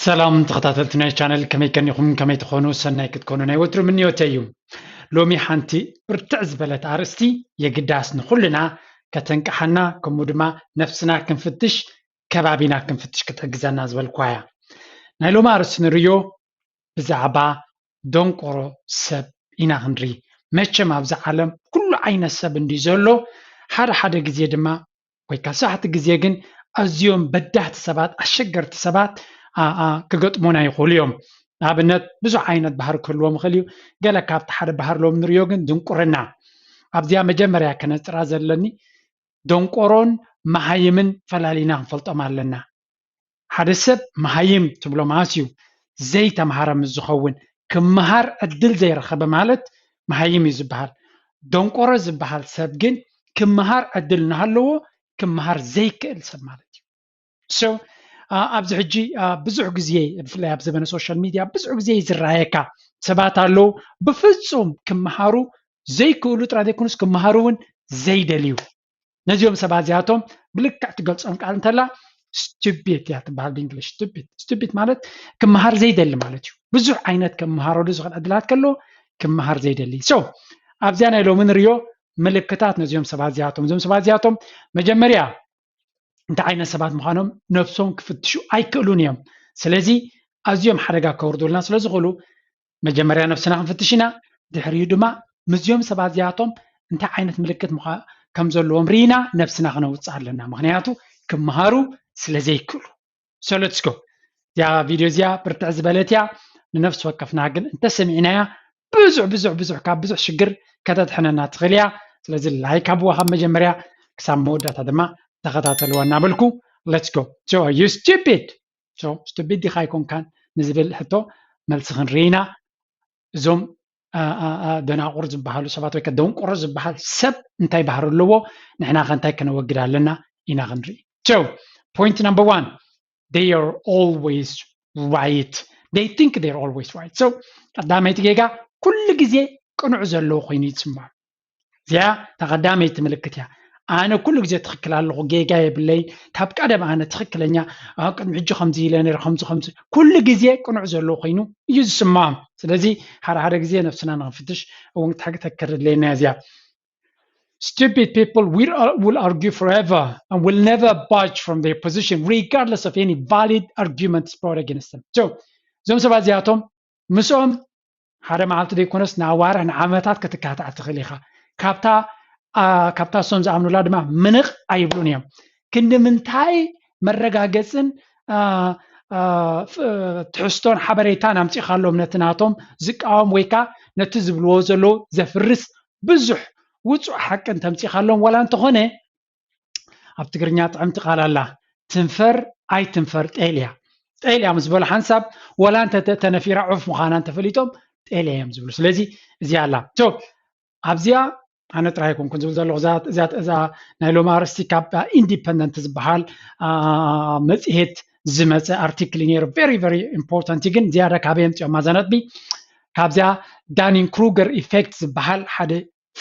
ሰላም ተኸታተልቲ ናይ ቻነል፣ ከመይ ቀኒኹም? ከመይ ትኾኑ? ሰናይ ክትኮኑ ናይ ወትሩ ምንዮተይ እዩ። ሎሚ ሓንቲ ብርትዕ ዝበለት ኣርእስቲ የግዳስ ንኹልና ከተንቅሓና፣ ከምኡ ድማ ነፍስና ክንፍትሽ፣ ከባቢና ክንፍትሽ ክትሕግዘና ዝበልኳ እያ። ናይ ሎሚ ኣርእስቲ ንርእዮ ብዛዕባ ደንቆሮ ሰብ ኢና ክንርኢ። መቸም ኣብዚ ዓለም ኩሉ ዓይነት ሰብ እንዲ ዘሎ፣ ሓደ ሓደ ግዜ ድማ ወይ ካብ ሳሕቲ ግዜ ግን ኣዝዮም በዳህቲ ሰባት፣ ኣሸገርቲ ሰባት ክገጥሙና ይኽእሉ እዮም። ንኣብነት ብዙሕ ዓይነት ባህሪ ክህልዎም ይኽእል እዩ። ገለ ካብቲ ሓደ ባህሪ ሎም ንሪኦ ግን ድንቁርና። ኣብዚኣ መጀመርያ ከነፅራ ዘለኒ ደንቆሮን መሃይምን ፈላሊና ክንፈልጦም ኣለና። ሓደ ሰብ መሃይም ትብሎ ማለት እዩ ዘይተምሃረ ምስ ዝኸውን፣ ክምሃር ዕድል ዘይረኸበ ማለት መሃይም እዩ ዝበሃል። ደንቆሮ ዝበሃል ሰብ ግን ክምሃር ዕድል እናሃለዎ ክምሃር ዘይክእል ሰብ ማለት እዩ። So ኣብዚ ሕጂ ብዙሕ ግዜ ብፍላይ ኣብ ዘበነ ሶሻል ሚድያ ብዙሕ ግዜ እዩ ዝረኣየካ። ሰባት ኣለዉ ብፍፁም ክምሃሩ ዘይክእሉ ጥራይ ዘይኮኑስ ክምሃሩ እውን ዘይደልዩ። ነዚኦም ሰባት እዚኣቶም ብልክዕ ትገልፆም ቃል እንተላ ስቱፒድ እያ ትበሃል ብእንግሊሽ። ስቱፒድ ስቱፒድ ማለት ክምሃር ዘይደሊ ማለት እዩ። ብዙሕ ዓይነት ክምሃረሉ ዝኽእል ዕድላት ከሎ ክምሃር ዘይደሊ። So ኣብዚኣ ናይ ሎሚ ንሪኦ ምልክታት ነዚኦም ሰባት እዚኣቶም። እዞም ሰባት እዚኣቶም መጀመርያ እንታይ ዓይነት ሰባት ምዃኖም ነብሶም ክፍትሹ ኣይክእሉን እዮም። ስለዚ ኣዝዮም ሓደጋ ከውርዱልና ስለ ዝኽእሉ መጀመርያ ነብስና ክንፍትሽ ኢና። ድሕሪኡ ድማ ምስዚኦም ሰባት እዚኣቶም እንታይ ዓይነት ምልክት ምዃ- ከም ዘለዎም ርኢና ነብስና ክነውፅእ ኣለና። ምኽንያቱ ክምሃሩ ስለ ዘይክእሉ። So let's go። እዚኣ ቪድዮ እዚኣ ብርትዕ ዝበለት እያ። ንነፍሲ ወከፍና ግን እንተሰሚዕናያ ብዙሕ ብዙሕ ብዙሕ ካብ ብዙሕ ሽግር ከተድሕነና ትኽእል እያ። ስለዚ ላይክ ሃብዋ ካብ መጀመርያ ክሳብ መወዳእታ ድማ ተኸታተልዋ እናበልኩ let's go። So are you stupid? So stupid ዲኻ ኣይኮንካን ንዝብል ሕቶ መልሲ ክንርኢ ኢና። እዞም ደናቁር ዝበሃሉ ሰባት ወይ ከ ደንቆሮ ዝበሃል ሰብ እንታይ ባህሪ ኣለዎ? ንሕና ከ እንታይ ከነወግድ ኣለና ኢና ክንርኢ። So point number one, they are always right. They think they're always right. So ቀዳመይቲ ጌጋ ኩሉ ግዜ ቅኑዕ ዘለዎ ኮይኑ ይስምዖም። እዚኣ እታ ቀዳመይቲ ምልክት እያ። ኣነ ኩሉ ግዜ ትኽክል ኣለኹ፣ ጌጋ የብለይ፣ ካብ ቀደም ኣነ ትኽክለኛ፣ ኣብ ቅድሚ ሕጂ ከምዚ ኢለ ነይረ፣ ከምዚ ከምዚ፣ ኩሉ ግዜ ቅኑዕ ዘለዎ ኮይኑ እዩ ዝስምዖም። ስለዚ ሓደ ሓደ ግዜ ነብስና ንኽንፍትሽ እውን ክተክር ድለየና እዚኣ። Stupid people will, will argue forever and will never budge from their position regardless of any valid arguments brought against them. So እዞም ሰባት እዚኣቶም ምስኦም ሓደ መዓልቲ ዘይኮነስ ንኣዋርሕ ንዓመታት ክትካታዕ ትኽእል ኢኻ። ካብታ ካብታ እሶም ዝኣምኑላ ድማ ምንቕ ኣይብሉን እዮም። ክንዲ ምንታይ መረጋገፅን ትሕዝቶን ሓበሬታን ኣምፂኻሎም ነቲ ናቶም ዝቃወም ወይ ከዓ ነቲ ዝብልዎ ዘለዉ ዘፍርስ ብዙሕ ውፁዕ ሓቂ እንተምፂኻሎም ዋላ እንተኾነ ኣብ ትግርኛ ጥዕምቲ ቃል ኣላ፣ ትንፈር ኣይትንፈር ጤል እያ። ጤል እያ ምስ በሉ ሓንሳብ ዋላ እንተ ተነፊራ ዑፍ ምዃና እንተፈሊጦም ጤል እዮም ዝብሉ። ስለዚ እዚኣ ኣላ። ኣብዚኣ ኣነ ጥራይ ኣይኮንኩን ዝብል ዘለኹ እዛ ናይ ሎሚ ኣርእስቲ ካብ ኢንዲፐንደንት ዝበሃል መፅሄት ዝመፀ ኣርቲክል ነይሩ። Very very important ግን ዝያዳ ካበይ ኣምፂኦም ኣዛ ነጥቢ ካብዚኣ ዳኒን ክሩገር ኢፌክት ዝበሃል ሓደ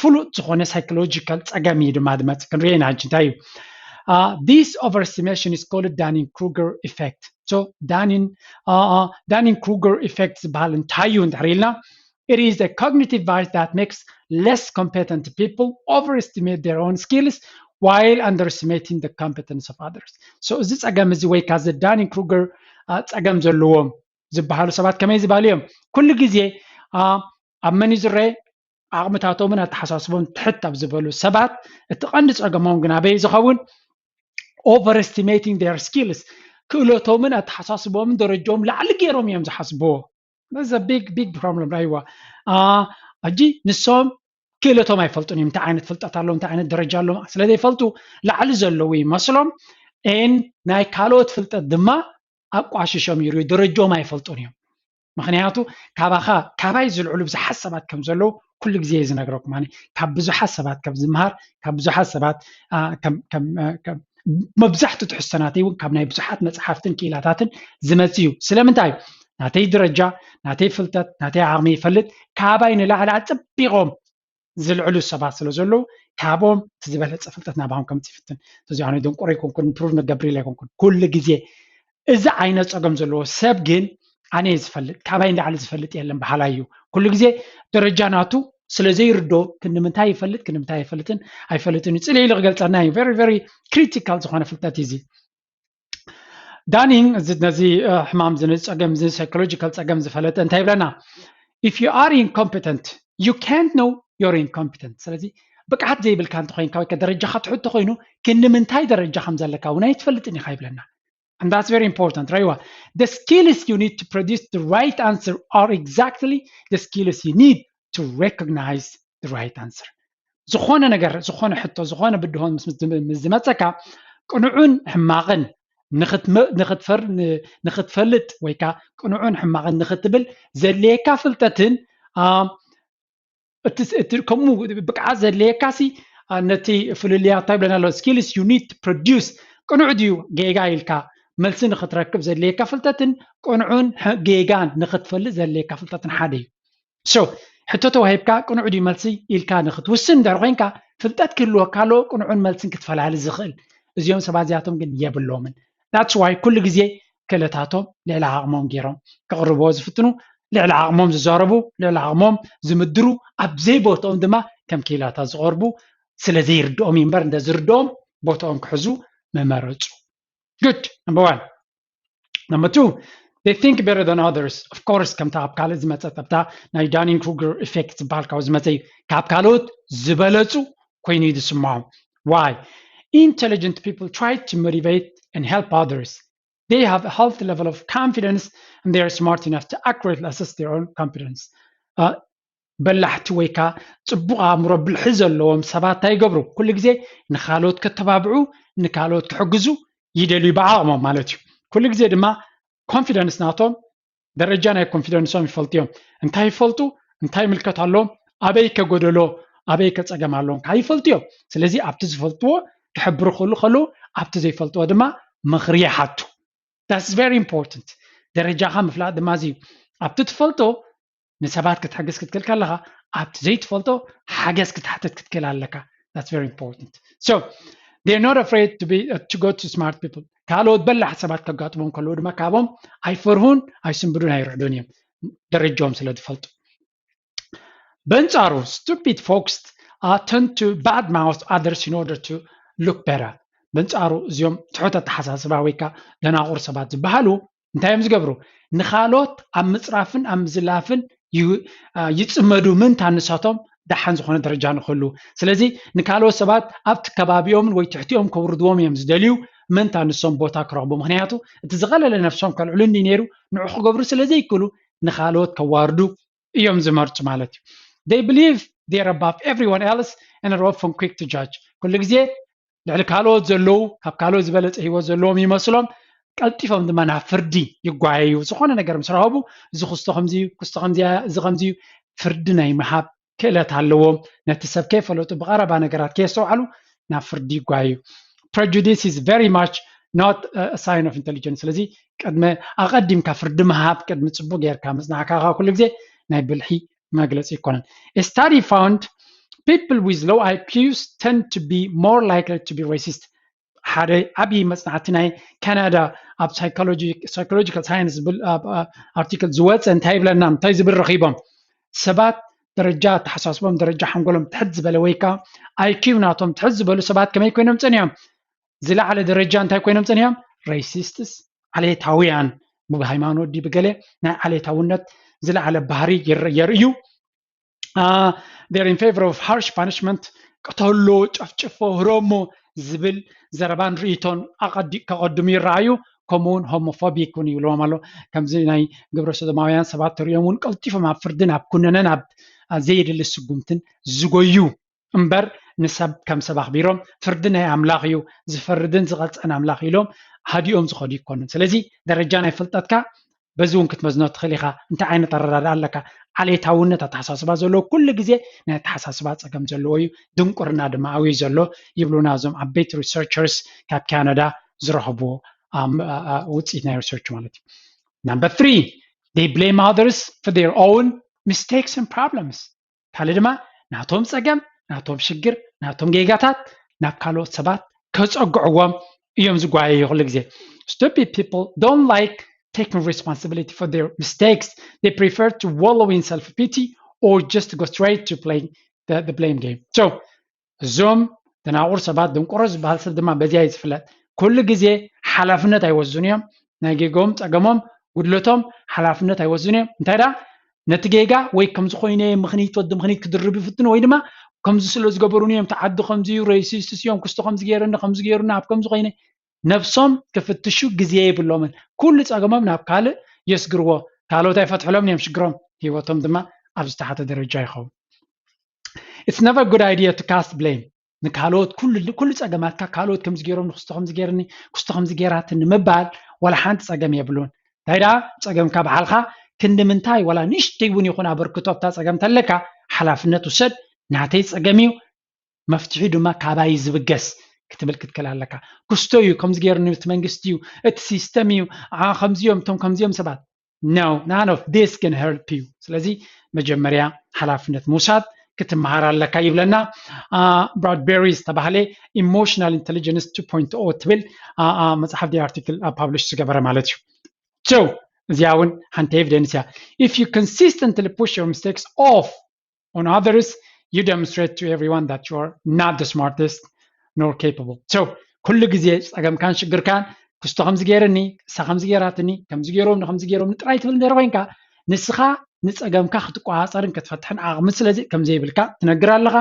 ፍሉጥ ዝኾነ ሳይኮሎጂካል ፀገም እዩ ድማ ዝመፅእ። ክንሪኦ ኢና ሕጂ እንታይ እዩ። This overestimation is called Dunning-Kruger effect. So Dunning Dunning-Kruger effect ዝበሃል እንታይ እዩ እንድሕር ኢልና it is a cognitive bias that makes less competent people overestimate their own skills while underestimating the competence of others. So እዚ ፀገም እዚ ወይ ካዚ ዳኒን ክሩገር ፀገም ዘለዎም ዝበሃሉ ሰባት ከመይ ዝበሃሉ እዮም? ኩሉ ግዜ ኣብ መን እዩ ዝረአ? ዓቕምታቶምን ኣተሓሳስቦም ትሕት ኣብ ዝበሉ ሰባት። እቲ ቀንዲ ፀገሞም ግን ኣበይ ዝኸውን? Overestimating their skills፣ ክእለቶምን ኣተሓሳስቦምን ደረጃኦም ላዕሊ ገይሮም እዮም ዝሓስብዎ። That's a big big problem። ራይዋ ሕጂ ንሶም ክእለቶም ኣይፈልጡን እዮም። እንታይ ዓይነት ፍልጠት ኣለዎም፣ እንታይ ዓይነት ደረጃ ኣለዎም ስለ ዘይፈልጡ ላዕሊ ዘለዉ ይመስሎም። ን ናይ ካልኦት ፍልጠት ድማ ኣቋሽሾም ይርዩ፣ ደረጃኦም ኣይፈልጡን እዮም። ምክንያቱ ካባኻ ካባይ ዝልዕሉ ብዙሓት ሰባት ከም ዘለዉ ኩሉ ግዜ እየ ዝነግረኩም። ኣነ ካብ ብዙሓት ሰባት ከም ዝምሃር፣ ካብ ብዙሓት ሰባት መብዛሕትኡ ትሕዝቶናተይ እውን ካብ ናይ ብዙሓት መፅሓፍትን ክኢላታትን ዝመፅ እዩ። ስለምንታይ? ናተይ ደረጃ፣ ናተይ ፍልጠት፣ ናተይ ዓቕሚ ይፈልጥ። ካባይ ንላዕሊ ኣፀቢቖም ዝልዕሉ ሰባት ስለ ዘለዉ ካብኦም እቲ ዝበለፀ ፍልጠት ናባኹም ከምፅእ ይፍትን። ስለዚ ኣነ ደንቆሮ ኣይኮንኩን፣ ፕሩቭ ንገብር ኢለ ኣይኮንኩን። ኩሉ ግዜ እዚ ዓይነት ፀገም ዘለዎ ሰብ ግን ኣነ ዝፈልጥ ካባይ እንዳዓለ ዝፈልጥ የለን በሃላይ እዩ። ኩሉ ግዜ ደረጃ ናቱ ስለ ዘይርዶ ክንምንታይ ይፈልጥ ክንምንታይ ይፈልጥን ኣይፈልጥን እዩ ፅለ ኢሉ ክገልፀና እዩ። Very very critical ዝኾነ ፍልጠት እዩ እዚ። ዳኒንግ ነዚ ሕማም እዚ ነዚ ፀገም እዚ ሳይኮሎጂካል ፀገም ዝፈለጠ እንታይ ይብለና? If you are incompetent, you can't know you're incompetent. ስለዚ ብቅዓት ዘይብልካ እንተኮይንካ ወይ ደረጃካ ትሕት ተኮይኑ ክንምንታይ ደረጃ ከም ዘለካ እውን ኣይትፈልጥን ኢካ ይብለና። And that's very important. ራይዋ the skills you need to produce the right answer are exactly the skills you need to recognize the right answer. ዝኾነ ነገር ዝኾነ ሕቶ ዝኾነ ብድሆን ምስ ዝመፀካ ቅኑዕን ሕማቕን ንክትፈልጥ ወይ ከዓ ቅኑዕን ሕማቕን ንክትብል ዘድልየካ ፍልጠትን ከምኡ ብቅዓት ዘድልየካ ሲ ነቲ ፍልልያ እንታይ ብለና ኣሎ skills you need to produce ቅኑዕ ድዩ ጌጋ ኢልካ መልሲ ንክትረክብ ዘድልየካ ፍልጠትን ቅኑዕን ጌጋን ንክትፈልጥ ዘድልየካ ፍልጠትን ሓደ እዩ። So ሕቶ ተዋሂብካ ቅኑዕ ድዩ መልሲ ኢልካ ንክትውስን እንድሕር ኮይንካ ፍልጠት ክህልወካ ኣለዎ ቅኑዕን መልስን ክትፈላሊ ዝኽእል። እዚኦም ሰባት እዚኣቶም ግን የብሎምን። That's why ኩሉ ግዜ ክእለታቶም ልዕሊ ዓቕሞም ገይሮም ከቕርብዎ ዝፍትኑ፣ ልዕሊ ዓቕሞም ዝዛረቡ፣ ልዕሊ ዓቕሞም ዝምድሩ፣ ኣብ ዘይቦትኦም ድማ ከም ክኢላታት ዝቐርቡ ስለ ዘይርድኦም እዩ እምበር እንተ ዝርድኦም ቦትኦም ክሕዙ ምመረፁ። Good. Number one. Number two, they think better than others. Of course ከምታ ኣብ ካልእ ዝመፀት ኣብታ ናይ Dunning-Kruger effect ዝበሃል ካብ ዝመፀ እዩ። ካብ ካልኦት ዝበለፁ ኮይኑ እዩ ዝስምዖም። Why? Intelligent people try to motivate and help others. They have a healthy level of confidence and they are smart enough to accurately assess their own competence. በላሕቲ ወይ ከዓ ፅቡቕ ኣእምሮ ብልሒ ዘለዎም ሰባት እንታይ ይገብሩ? ኩሉ ግዜ ንካልኦት ከተባብዑ፣ ንካልኦት ክሕግዙ ይደልዩ ብዓቕሞም ማለት እዩ። ኩሉ ግዜ ድማ ኮንፊደንስ ናቶም ደረጃ ናይ ኮንፊደንሶም ይፈልጡ እዮም። እንታይ ይፈልጡ? እንታይ ምልከት ኣለዎም? ኣበይ ከጎደሎ ኣበይ ከፀገም ኣለዎም ከዓ ይፈልጡ እዮም። ስለዚ ኣብቲ ዝፈልጥዎ ክሕብሩ ክሉ ከለዉ ኣብቲ ዘይፈልጥዎ ድማ ምኽሪ ይሓቱ። That's very important. ደረጃኻ ምፍላጥ ድማ እዚ ኣብቲ ትፈልጦ ንሰባት ክትሕግዝ ክትክእል ከለኻ ኣብቲ ዘይትፈልጦ ሓገዝ ክትሓተት ክትክእል ኣለካ። That's very important. So they're not afraid to be uh, to go to smart people. ካልኦት በላሕ ሰባት ከጋጥሞም ከለዉ ድማ ካብኦም ኣይፈርሁን ኣይስንብዱን ኣይርዕዱን እዮም ደረጃኦም ስለ ዝፈልጡ። በንጻሩ stupid folks uh, tend to badmouth others in order to look better. በንጻሩ እዚኦም ትሑት ኣተሓሳስባ ወይ ከዓ ደናቑር ሰባት ዝበሃሉ እንታይ እዮም ዝገብሩ? ንኻልኦት ኣብ ምፅራፍን ኣብ ምዝላፍን ይፅመዱ ምንታ ንሳቶም ደሓን ዝኾነ ደረጃ ንክህሉ። ስለዚ ንካልኦት ሰባት ኣብቲ ከባቢኦምን ወይ ትሕቲኦም ከውርድዎም እዮም ዝደልዩ ምንታ ንሶም ቦታ ክረኽቡ። ምክንያቱ እቲ ዝቐለለ ነብሶም ከልዕሉ እንዲ ነይሩ ንዑ ክገብሩ ስለ ዘይክእሉ ንካልኦት ከዋርዱ እዮም ዝመርፁ ማለት እዩ። They believe they're above everyone else and are often quick to judge. ኩሉ ግዜ ልዕሊ ካልኦት ዘለዉ ካብ ካልኦት ዝበለፀ ሂወት ዘለዎም ይመስሎም ቀልጢፎም ድማ ናብ ፍርዲ ይጓየዩ። ዝኾነ ነገር ምስ ረኸቡ እዚ ክስቶ ከምዚ እዩ ክስቶ ከምዚ እዚ ከምዚ እዩ ፍርዲ ናይ ምሃብ ክእለት ኣለዎም። ነቲ ሰብ ከይፈለጡ ብቐረባ ነገራት ከየስተውዓሉ ናብ ፍርዲ ይጓየዩ። Prejudice is very much not a sign of intelligence. ስለዚ ቅድመ ኣቐዲምካ ፍርዲ ምሃብ ቅድሚ ፅቡቅ ጌርካ ምፅናዕካ ከዓ ኩሉ ግዜ ናይ ብልሒ መግለፂ ኣይኮነን። A study found people with low I Qs tend to be more likely to be racist. ሓደ ዓብዪ መፅናዕቲ ናይ ካናዳ ኣብ psychological science ዝብል ኣርቲክል ዝወፀ እንታይ ይብለና እንታይ ዝብል ረኺቦም ሰባት ደረጃ ኣተሓሳስቦም ደረጃ ሓንጎሎም ትሕት ዝበለ ወይ ከዓ I Q ናቶም ትሕት ዝበሉ ሰባት ከመይ ኮይኖም ፀኒሖም ዝለዓለ ደረጃ እንታይ ኮይኖም ፀኒሖም racists ዓሌታውያን ብሃይማኖት ድዩ ብገለ ናይ ዓሌታውነት ዝለዓለ ባህሪ የርእዩ። They're in favor of harsh punishment ቅተሎ ጨፍጭፎ ህረሞ ዝብል ዘረባን ርእይቶን ከቐድሙ ይረኣዩ። ከምኡውን ሆሞፎቢክ እውን ይብልዎም ኣሎ። ከምዚ ናይ ግብረ ሰዶማውያን ሰባት ተሪኦም እውን ቀልጢፎም ኣብ ፍርድን ኣብ ኩነነን ኣብ ዘየድሊ ስጉምትን ዝጎዩ እምበር ንሰብ ከም ሰብ ኣኽቢሮም ፍርዲ ናይ ኣምላኽ እዩ ዝፈርድን ዝቐፅዕን ኣምላኽ ኢሎም ሃዲኦም ዝኸዱ ይኮኑን። ስለዚ ደረጃ ናይ ፍልጠትካ በዚ እውን ክትመዝኖ ትኽእል ኢኻ። እንታይ ዓይነት ኣረዳድኣ ኣለካ? ዓሌታውነት ኣተሓሳስባ ዘለዎ ኩሉ ግዜ ናይ ኣተሓሳስባ ፀገም ዘለዎ እዩ። ድንቁርና ድማ ኣብዩ ዘሎ ይብሉና እዞም ዓበይቲ researchers ካብ ካናዳ ዝረኸብዎ ውፅኢት ናይ research ማለት እዩ። Number three, they blame others for their own mistakes and problems. ካልእ ድማ ናቶም ፀገም ናቶም ሽግር ናቶም ጌጋታት ናብ ካልኦት ሰባት ከፀግዕዎም እዮም ዝጓየዩ ኩሉ ግዜ። stupid people don't like taking responsibility for their mistakes. They prefer to wallow in self-pity or just go straight to playing the, the blame game. So እዞም ደናቑር ሰባት፣ ደንቆሮ ዝበሃል ሰብ ድማ በዚኣ እዩ ዝፍለጥ። ኩሉ ግዜ ሓላፍነት ኣይወስዱን እዮም። ናይ ጌጎም፣ ጸገሞም፣ ጉድለቶም ሓላፍነት ኣይወስዱን እዮም። እንታይ ደኣ ነቲ ጌጋ ወይ ከምዚ ኮይነ ምኽኒት ወዲ ምኽኒት ክድርብ ይፍትኑ ወይ ድማ ከምዚ ስለ ዝገበሩኒ እዮም፣ እቲ ዓዲ ከምዚ እዩ፣ ሬሲስት እዮም፣ ክስቶ ከምዚ ገይረኒ፣ ከምዚ ገይሩና፣ ኣብ ከምዚ ኮይነ ነብሶም ክፍትሹ ግዜ የብሎምን። ኩሉ ጸገሞም ናብ ካልእ የስግርዎ። ካልኦት ኣይፈትሕሎም እዮም ሽግሮም። ህይወቶም ድማ ኣብ ዝተሓተ ደረጃ ይኸውን። It's never a good idea to cast blame። ንካልኦት ኩሉ ኩሉ ጸገማትካ ካልኦት ከምዚ ገይሮም ንክስቶ ከምዚ ገይርኒ ክስቶ ከምዚ ገይራትኒ ምባል ዋላ ሓንቲ ጸገም የብሉን። እንታይ ደኣ ጸገምካ ብዓልኻ ክንዲ ምንታይ ዋላ ንእሽተይ እውን ይኹን ኣበርክቶ ኣብታ ጸገም ተለካ ሓላፍነት ውሰድ። ናተይ ጸገም እዩ፣ መፍትሒ ድማ ካባይ ዝብገስ ክትብል ክትክእል ኣለካ። ክስቶ እዩ ከምዚ ገይርኒ፣ እቲ መንግስቲ እዩ፣ እቲ ሲስተም እዩ፣ ዓ- ከምዚኦም እቶም ከምዚኦም ሰባት። No, none of this can help you። ስለዚ መጀመርያ ሓላፍነት ምውሳድ ክትመሃር ኣለካ ይብለና ብራድበሪ ዝተባህለ ኢሞሽናል ኢንቴሊጀንስ two point o ትብል መፅሓፍ ኣርቲክል ፓብሊሽ ዝገበረ ማለት እዩ። So እዚኣ እውን ሓንቲ ኤቪደንስ እያ። If you consistently push your mistakes off on others, you demonstrate to everyone that you are not the smartest nor capable. So ኩሉ ግዜ ፀገምካን ሽግርካን ክስቶ ከምዚ ገይርኒ፣ እሳ ከምዚ ገይራትኒ፣ ከምዚ ገይሮም ንከምዚ ገይሮም ጥራይ ትብል እንድሕር ኮይንካ ንስኻ ንፀገምካ ክትቆፃፀርን ክትፈትሕን ዓቕሚ ስለዚ ከምዘይብልካ ትነግር ኣለኻ።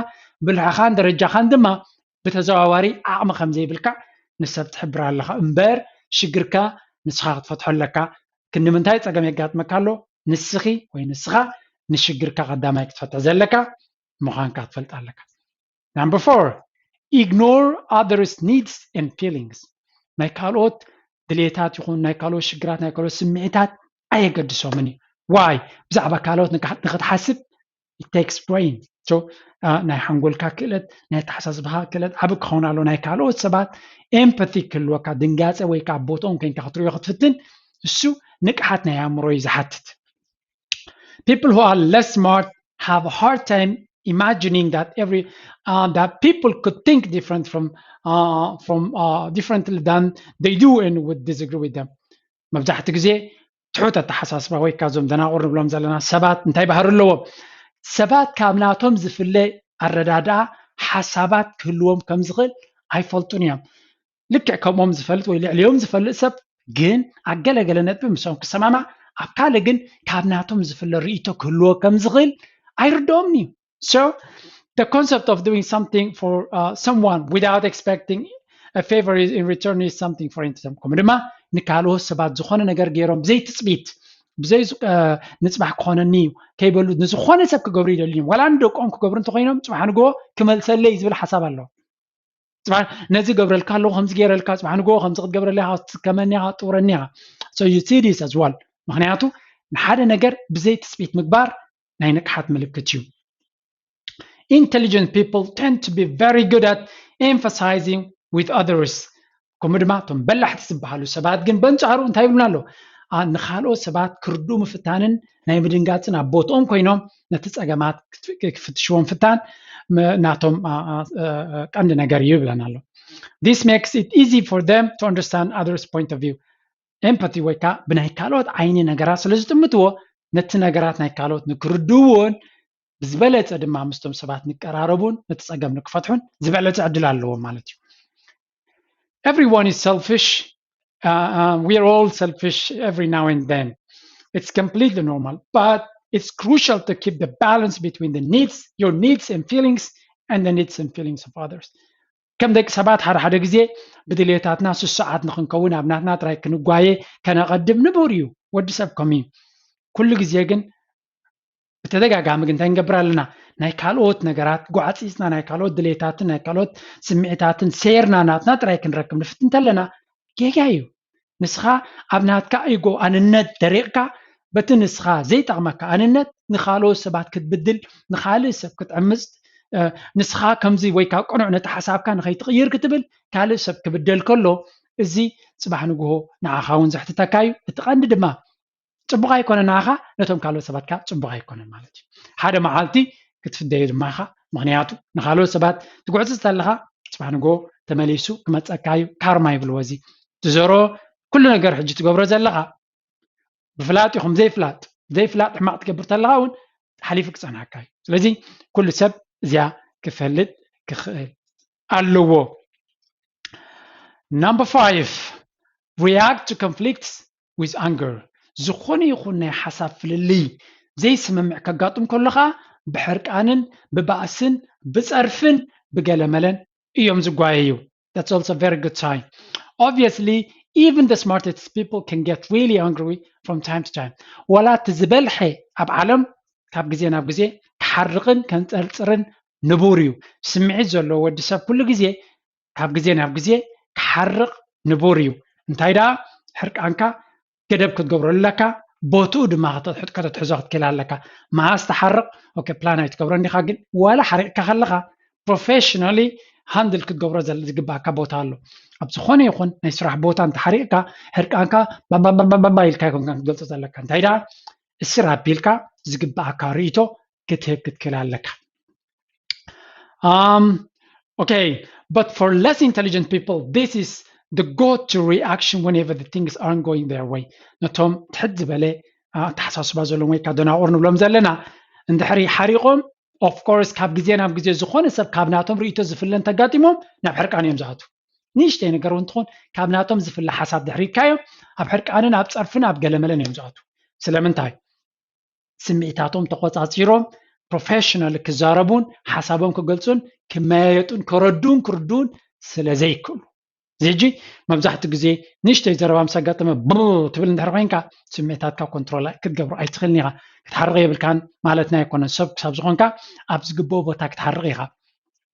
ብልሕኻን ደረጃኻን ድማ ብተዘዋዋሪ ዓቕሚ ከምዘይብልካ ንሰብ ትሕብር ኣለኻ እምበር ሽግርካ ንስኻ ክትፈትሖ ኣለካ። ክንዲ ምንታይ ፀገም የጋጥመካ ኣሎ? ንስኺ ወይ ንስኻ ንሽግርካ ቀዳማይ ክትፈትሕ ዘለካ ምዃንካ ክትፈልጥ ኣለካ። Number four, ignore others needs and feelings። ናይ ካልኦት ድሌታት ይኹን ናይ ካልኦት ሽግራት ናይ ካልኦት ስምዒታት ኣየገድሶምን እዩ። Why? ብዛዕባ ካልኦት ንክትሓስብ it takes brain። So ናይ ሓንጎልካ ክእለት ናይ ኣተሓሳስባኻ ክእለት ዓቢ ክኸውን ኣሎ። ናይ ካልኦት ሰባት ኤምፓቲ ክህልወካ ድንጋፀ ወይ ከዓ ቦትኦም ኮይንካ ክትሪኦ ክትፍትን እሱ ንቅሓት ናይ ኣእምሮ እዩ ዝሓትት። People who are less smart have a hard time imagining that every uh, that people could think different from uh, from uh, differently than they do and would disagree with them. መብዛሕትኡ ግዜ ትሑት ኣተሓሳስባ ወይ ካብዞም ደናቑር ንብሎም ዘለና ሰባት እንታይ ባህሪ ኣለዎም? ሰባት ካብ ናቶም ዝፍለ ኣረዳድኣ ሓሳባት ክህልዎም ከም ዝኽእል ኣይፈልጡን እዮም። ልክዕ ከምኦም ዝፈልጥ ወይ ልዕሊኦም ዝፈልጥ ሰብ ግን ኣብ ገለገለ ነጥቢ ምስኦም ክሰማማዕ ኣብ ካልእ ግን ካብ ናቶም ዝፍለ ርእይቶ ክህልዎ ከም ዝኽእል ኣይርድኦምን እዩ። So the concept of doing something for uh, someone without expecting a favor is in return is something foreign to them. ከምኡ ድማ ንካልኦት ሰባት ዝኾነ ነገር ገይሮም ብዘይ ትፅቢት ብዘይ ንፅባሕ ክኾነኒ እዩ ከይበሉ ንዝኾነ ሰብ ክገብሩ ይደልዩ እዮም። ዋላ ንደቆም ክገብሩ እንተኮይኖም ፅባሕ ንግሆ ክመልሰለይ ዝብል ሓሳብ ኣለዎ። ፅባሕ ነዚ ገብረልካ ኣለዎ ከምዚ ገይረልካ ፅባሕ ንግሆ ከምዚ ክትገብረለይ ክትስከመኒ ክትጥውረኒ ኢኻ። So you see this as well። ምክንያቱ ንሓደ ነገር ብዘይ ትፅቢት ምግባር ናይ ንቅሓት ምልክት እዩ። Intelligent people tend to be very good at emphasizing with others። ከምኡ ድማ እቶም በላሕቲ ዝበሃሉ ሰባት ግን በንጻሩ እንታይ ይብሉና ኣለዉ? ንኻልኦት ሰባት ክርድኡ ምፍታንን ናይ ምድንጋጽን ኣብ ቦትኦም ኮይኖም ነቲ ጸገማት ክፍትሽዎ ምፍታን ናቶም ቀንዲ ነገር እዩ ይብለና ኣሎ። This makes it easy for them to understand others point of view። ኤምፓቲ ወይ ከዓ ብናይ ካልኦት ዓይኒ ነገራት ስለ ዝጥምትዎ ነቲ ነገራት ናይ ካልኦት ንክርድእዎን ብዝበለፀ ድማ ምስቶም ሰባት ንቀራረቡን ነቲ ፀገም ንክፈትሑን ዝበለፀ ዕድል ኣለዎም ማለት እዩ። Everyone is selfish. Uh, uh, we are all selfish every now and then. It's completely normal, but it's crucial to keep the balance between the needs, your needs and feelings, and the needs and feelings of others. ከም ደቂ ሰባት ሓደ ሓደ ግዜ ብድሌታትና ስሱዓት ንክንከውን ኣብ ናትና ጥራይ ክንጓየ ከነቐድም ንቡር እዩ። ወዲ ሰብ ከምኡ እዩ። ኩሉ ግዜ ግን ብተደጋጋሚ ግን እንታይ ንገብር ኣለና? ናይ ካልኦት ነገራት ጓዕፂፅና ናይ ካልኦት ድሌታትን ናይ ካልኦት ስምዒታትን ሴርና ናትና ጥራይ ክንረክብ ንፍትን እንተለና ጌጋ እዩ። ንስኻ ኣብ ናትካ ኢጎ ኣንነት ደሪቕካ በቲ ንስኻ ዘይጠቕመካ ኣንነት ንኻልኦት ሰባት ክትብድል ንኻልእ ሰብ ክትዕምፅ ንስኻ ከምዚ ወይ ካብ ቅኑዕ ነቲ ሓሳብካ ንኸይትቕይር ክትብል ካልእ ሰብ ክብደል ከሎ እዚ ፅባሕ ንግሆ ንዓኻ እውን ዘሕትተካ እዩ። እቲ ቀንዲ ድማ ፅቡቕ ኣይኮነን ንዓኻ ነቶም ካልኦት ሰባት ከዓ ፅቡቕ ኣይኮነን ማለት እዩ። ሓደ መዓልቲ ክትፍደዮ ድማ ኢኻ። ምክንያቱ ንካልኦት ሰባት ትጉዕፅፅ ተለካ ፅባሕ ንግሆ ተመሊሱ ክመፀካ እዩ። ካርማ ይብልዎ እዚ ትዘሮ ኩሉ ነገር ሕጂ ትገብሮ ዘለኻ ብፍላጥ ይኹን ዘይፍላጥ ዘይፍላጥ ሕማቕ ትገብር ተለኻ እውን ሓሊፉ ክፀናካ እዩ። ስለዚ ኩሉ ሰብ እዚኣ ክፈልጥ ክኽእል ኣለዎ። Number five, react to conflicts with anger. ዝኾነ ይኹን ናይ ሓሳብ ፍልልይ ዘይስምምዕ ከጋጥም ከሎ ከዓ ብሕርቃንን ብባእስን ብፀርፍን ብገለመለን እዮም ዝጓየዩ። That's also a very good sign. Obviously, even the smartest people can get really angry from time to time. ዋላ እቲ ዝበልሐ ኣብ ዓለም ካብ ግዜ ናብ ግዜ ክሓርቕን ከንፀርፅርን ንቡር እዩ። ስምዒት ዘለዎ ወዲ ሰብ ኩሉ ግዜ ካብ ግዜ ናብ ግዜ ክሓርቕ ንቡር እዩ። እንታይ ደኣ ሕርቃንካ ገደብ ክትገብሮ ኣለካ፣ ቦትኡ ድማ ከተትሕዞ ክትክእል ኣለካ። መዓስ ትሓርቕ ኦኬ ፕላን ኣይትገብሮ እንዲኻ፣ ግን ዋላ ሓሪቕካ ከለኻ ፕሮፌሽናሊ ሃንድል ክትገብሮ ዝግባኣካ ቦታ ኣሎ። ኣብ ዝኾነ ይኹን ናይ ስራሕ ቦታ እንተሓሪቕካ ሕርቃንካ ባባባባባ ኢልካ ኣይኮንካን ክትገልጾ ዘለካ። እንታይ ደኣ እስር ኣቢልካ ዝግባኣካ ርእይቶ ክትህብ ክትክእል ኣለካ። Um, okay, but for less intelligent people, this is the go-to reaction whenever the things aren't going their way. ነቶም ትሕት ዝበለ ኣተሓሳስባ ዘለዎም ወይ ከዓ ደናቑር ንብሎም ዘለና እንድሕሪ ሓሪቖም of course ካብ ግዜ ናብ ግዜ ዝኾነ ሰብ ካብ ናቶም ርእይቶ ዝፍለ እንተጋጢሞም ናብ ሕርቃን እዮም ዝኣትዉ። ንእሽተይ ነገር እውን ትኾን ካብ ናቶም ዝፍለ ሓሳብ ድሕሪካዮም ኣብ ሕርቃንን ኣብ ፀርፍን ኣብ ገለመለን እዮም ዝኣትዉ። ስለምንታይ? ስምዒታቶም ተቆፃፂሮም ፕሮፌሽናል ክዛረቡን ሓሳቦም ክገልፁን ክመያየጡን ከረዱን ክርዱን ስለ ዘይክእሉ። እዚ ሕጂ መብዛሕትኡ ግዜ ንእሽተይ ዘረባ ምስ ኣጋጠመ ብ ትብል እንድሕር ኮይንካ ስምዒታትካ ኮንትሮል ክትገብሮ ኣይትኽእልን ኢኻ። ክትሓርቕ የብልካን ማለትና ኣይኮነን። ሰብ ክሳብ ዝኾንካ ኣብ ዝግብኦ ቦታ ክትሓርቕ ኢኻ።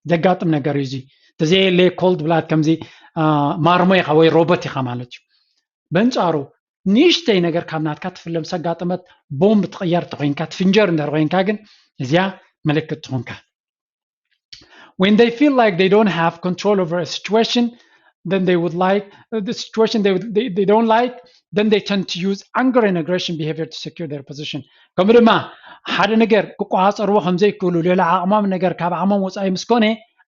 ዘጋጥም ነገር እዩ። እዚ ተዘየለ ኮልድ ብላድ ከምዚ ማርሞ ኢኻ ወይ ሮቦት ኢኻ ማለት እዩ። በንጻሩ ንእሽተይ ነገር ካብ ናትካ ትፍለ ምስ ኣጋጠመት ቦምብ ትቕየር ተኾይንካ ትፍንጀር እንድሕር ኮይንካ ግን እዚኣ ምልክት ትኾንካ። When they feel like they don't have control over a situation, then they would like uh, the situation they, would, they, they don't like, then they tend to use anger and aggression behavior to secure their position. ከምኡ ድማ ሓደ ነገር ክቆፃፀርዎ ከም ዘይክእሉ ሌላ ዓቕሞም ነገር ካብ ዓቕሞም ወፃኢ ምስ ኮነ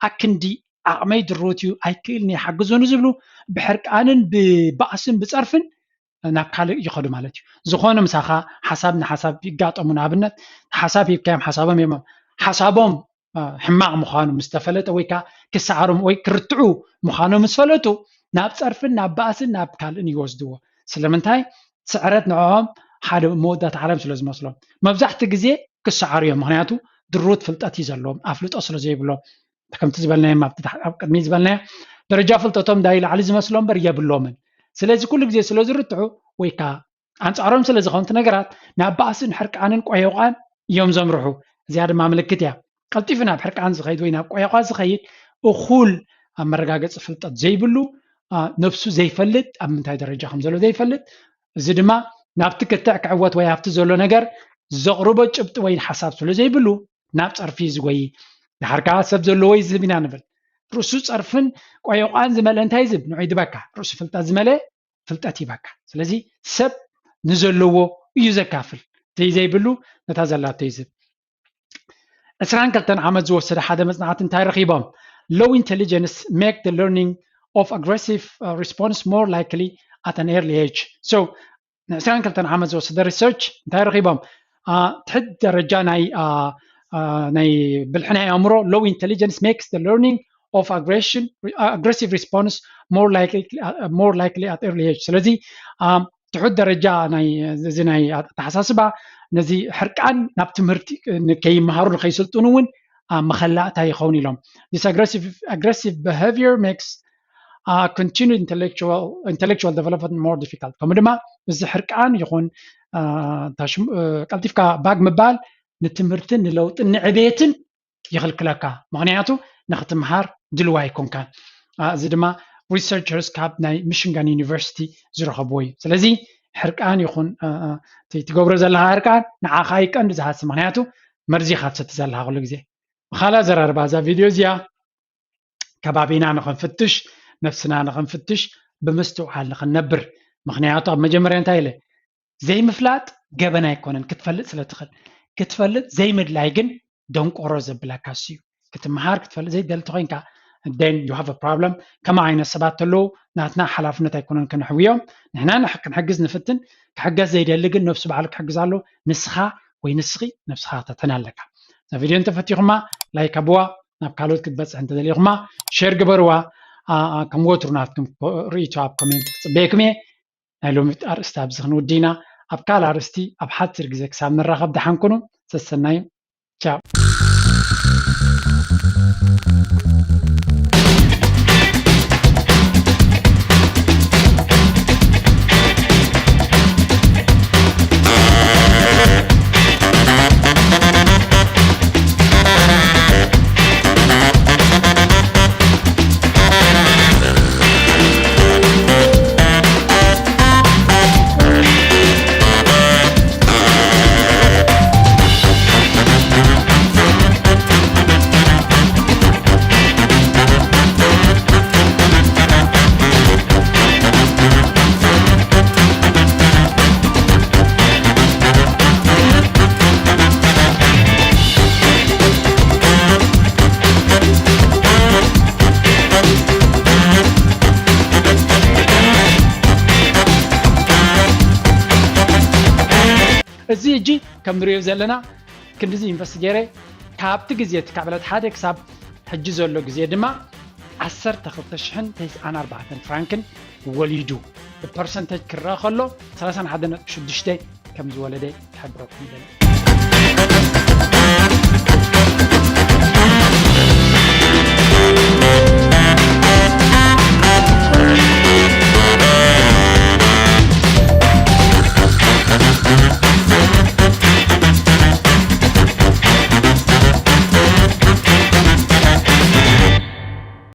ኣክንዲ ዓቕመይ ድሩት እዩ ኣይክእልን እየ ሓግዙኒ ዝብሉ ብሕርቃንን ብባእስን ብፀርፍን ናብ ካልእ ይኸዱ ማለት እዩ። ዝኾነ ምሳኻ ሓሳብ ንሓሳብ ይጋጠሙ። ንኣብነት ሓሳብ ሂብካዮም ሓሳቦም እዮም ሓሳቦም ሕማቕ ምዃኑ ምስ ተፈለጠ ወይ ከዓ ክሰዓሩ ወይ ክርትዑ ምዃኖም ምስ ፈለጡ ናብ ፀርፍን ናብ ባእስን ናብ ካልእን ይወስድዎ። ስለምንታይ? ስዕረት ንዕኦም ሓደ መወዳእታ ዓለም ስለ ዝመስሎም መብዛሕትኡ ግዜ ክሰዓሩ እዮም። ምክንያቱ ድሩት ፍልጠት እዩ ዘለዎም፣ ኣፍልጦ ስለ ዘይብሎም። ከምቲ ዝበልናዮ ኣብ ቅድሚ ዝበልናዮ ደረጃ ፍልጠቶም ዳይ ላዕሊ ዝመስሎ እምበር የብሎምን። ስለዚ ኩሉ ግዜ ስለ ዝርትዑ ወይ ከዓ ኣንፃሮም ስለ ዝኾኑቲ ነገራት ናብ ባእስን ሕርቃንን ቆየቋን እዮም ዘምርሑ። እዚኣ ድማ ምልክት እያ። ቀልጢፉ ናብ ሕርቃን ዝኸይድ ወይ ናብ ቆየቋ ዝኸይድ እኹል ኣብ መረጋገፂ ፍልጠት ዘይብሉ ነብሱ ዘይፈልጥ ኣብ ምንታይ ደረጃ ከም ዘሎ ዘይፈልጥ እዚ ድማ ናብቲ ክትዕ ክዕወት ወይ ኣብቲ ዘሎ ነገር ዘቕርቦ ጭብጢ ወይ ሓሳብ ስለ ዘይብሉ ናብ ፀርፊ ዝጎይ። ድሓር ከዓ ሰብ ዘለዎ ይዝህብ ኢና ንብል። ርእሱ ፀርፍን ቆየቋን ዝመልአ እንታይ ይዝብ ንዑ ይድበካ። ርእሱ ፍልጠት ዝመልአ ፍልጠት ይበካ። ስለዚ ሰብ ንዘለዎ እዩ ዘካፍል፣ ዘይዘይብሉ ነታ ዘላቶ ይዝብ። ዕስራን ክልተን ዓመት ዝወሰደ ሓደ መፅናዕቲ እንታይ ረኺቦም? Low intelligence make the learning of aggressive uh, response more likely at an early age. So ንዕስራን ክልተን ዓመት ዝወሰደ ሪሰርች እንታይ ረኺቦም? ትሕት ደረጃ ናይ ናይ ብልሒ ናይ ኣእምሮ low intelligence makes the learning of aggression aggressive response more likely more likely at early age። ስለዚ ትሑት ደረጃ ናይ እዚ ናይ ኣተሓሳስባ ነዚ ሕርቃን ናብ ትምህርቲ ከይመሃሩ ንከይስልጥኑ እውን መኸላእታ ይኸውን ኢሎም። This aggressive aggressive behavior makes uh, continue intellectual intellectual development more difficult። ከምኡ ድማ እዚ ሕርቃን ይኹን ቀልጢፍካ ባግ ምባል ንትምህርትን ንለውጥን ንዕቤትን ይኽልክለካ። ምክንያቱ ንክትምሃር ድልዋ ኣይኮንካን። እዚ ድማ ሪሰርቸርስ ካብ ናይ ሚሽንጋን ዩኒቨርሲቲ ዝረኸብዎ እዩ። ስለዚ ሕርቃን ይኹን ትገብሮ ዘለካ ሕርቃን ንዓኻ ይቀንዲ ዝሃሲ ምክንያቱ መርዚ ኢኻ ትሰቲ ዘለካ ኩሉ ግዜ። ብካልእ ኣዘራርባ እዛ ቪድዮ እዚኣ ከባቢና ንኽንፍትሽ ነፍስና ንኽንፍትሽ ብምስትውዓል ንኽንነብር። ምክንያቱ ኣብ መጀመርያ እንታይ ኢለ ዘይምፍላጥ ገበን ኣይኮነን ክትፈልጥ ስለ ትኽእል። ክትፈልጥ ዘይምድላይ ግን ደንቆሮ ዘብለካ እሱ እዩ። ክትምሃር ክትፈልጥ ዘይደሊ ተኮይንካ then you have a problem። ከማ ዓይነት ሰባት ተለዉ ናትና ሓላፍነት ኣይኮነን ከነሕውዮም። ንሕና ንሕ- ክንሕግዝ ንፍትን። ክሕገዝ ዘይደሊ ግን ነብሱ ባዕሉ ክሕግዝ ኣሎ። ንስኻ ወይ ንስኺ ነብስኻ ከተተን ኣለካ። እዛ ቪድዮ እንተፈቲኹማ ላይክ ኣብዋ። ናብ ካልኦት ክትበፅሕ እንተደሊኹማ ሼር ግበርዋ። ኣ- ኣ- ከም ወትሩ ናትኩም ርእይቶ ኣብ ኮሜንት ክፅበየኩም እየ። ናይ ሎሚ ኣርእስቲ ኣብዚ ክንውዲ ኢና። ኣብ ካልእ ኣርእስቲ ኣብ ሓፂር ግዜ ክሳብ ንራኸብ ደሓን ኩኑ። ሰሰናዩ። ቻው። እዚ ሕጂ ከም ንሪኦ ዘለና ክንድዚ ኢንቨስት ገይረ። ካብቲ ግዜ እቲ ካብ ዕለት ሓደ ክሳብ ሕጂ ዘሎ ግዜ ድማ ዓሰርተ ክልተ ሽሕን ተስዓን ኣርባዕተን ፍራንክን ወሊዱ። ብፐርሰንተጅ ክረአ ከሎ ሰላሳ ሓደ ነጥቢ ሽዱሽተ ከም ዝወለደ ክሕብረኩም ይደሊ።